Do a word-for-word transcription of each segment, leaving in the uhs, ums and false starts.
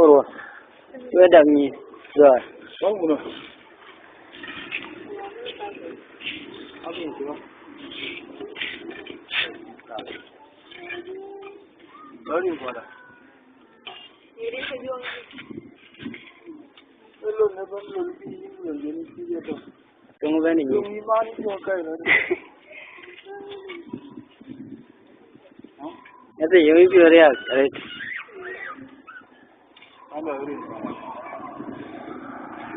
Ruɔ. Wek dak nyïïn. Ruɔ. Töŋ bɛ̈n ë nyic. Ëthï yöŋ piɔ̈u riääk arëët.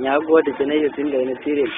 Nya guɔ̈t të cïn ë yöt thïn, ke yen ë thïn rin.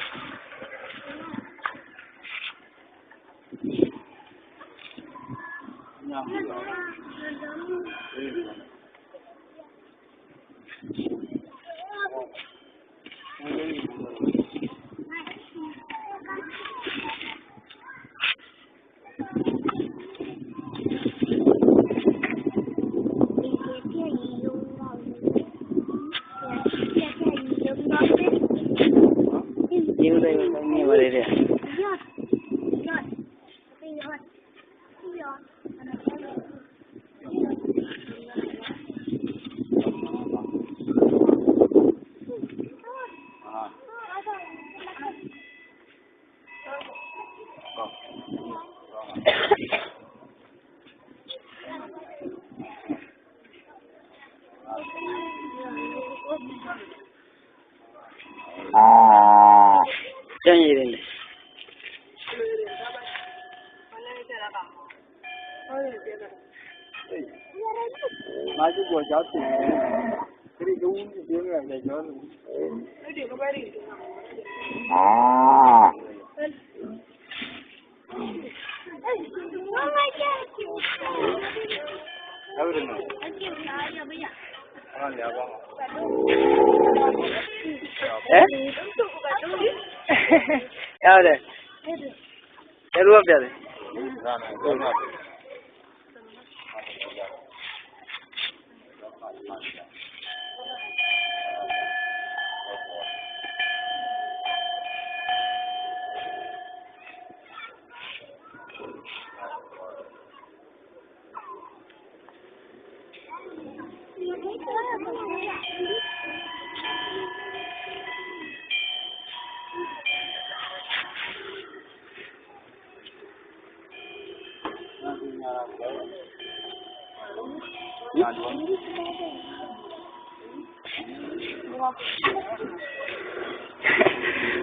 Cäny yïn. Eh? Ya de. Ë ruɔ̈p piɛth.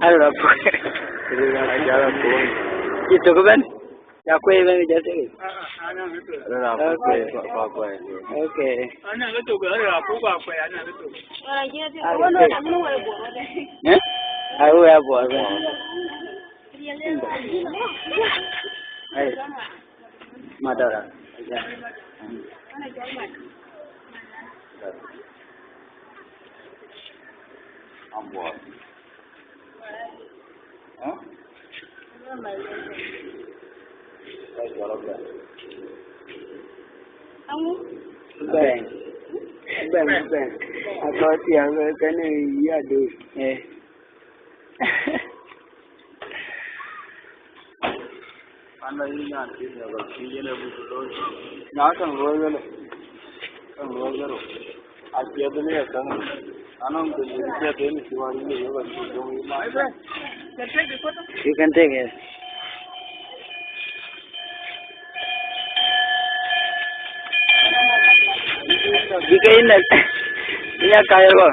Alo, rap. Ito ko ben. Ya kuɛ̈i bɛ̈n jɔt tëk. Rɛ̈ɛ̈r akuɔ̈k kuɛ̈i, kuɔ̈k kuɛ̈i. Okay. Ah, okay. Eh? Ai, wek a Bor bɛ̈n. Ai, madara. Bɛ̈n, bɛ̈n, bɛ̈n. Akɔ̈l thiäŋ, kënë yï adööc. Eh. Ana yï nyan kï, nya ka kï yen ë buku looi. Nya käŋ looi wël, käŋ looi wël. Acie bï lëë käŋ. Anɔŋ bï lëë cie bï ni cï wär yï yök acï döŋ yï ma. You can take it. Bï ke yïn nɛ̈k, bï nya kac ë kɔ̈u.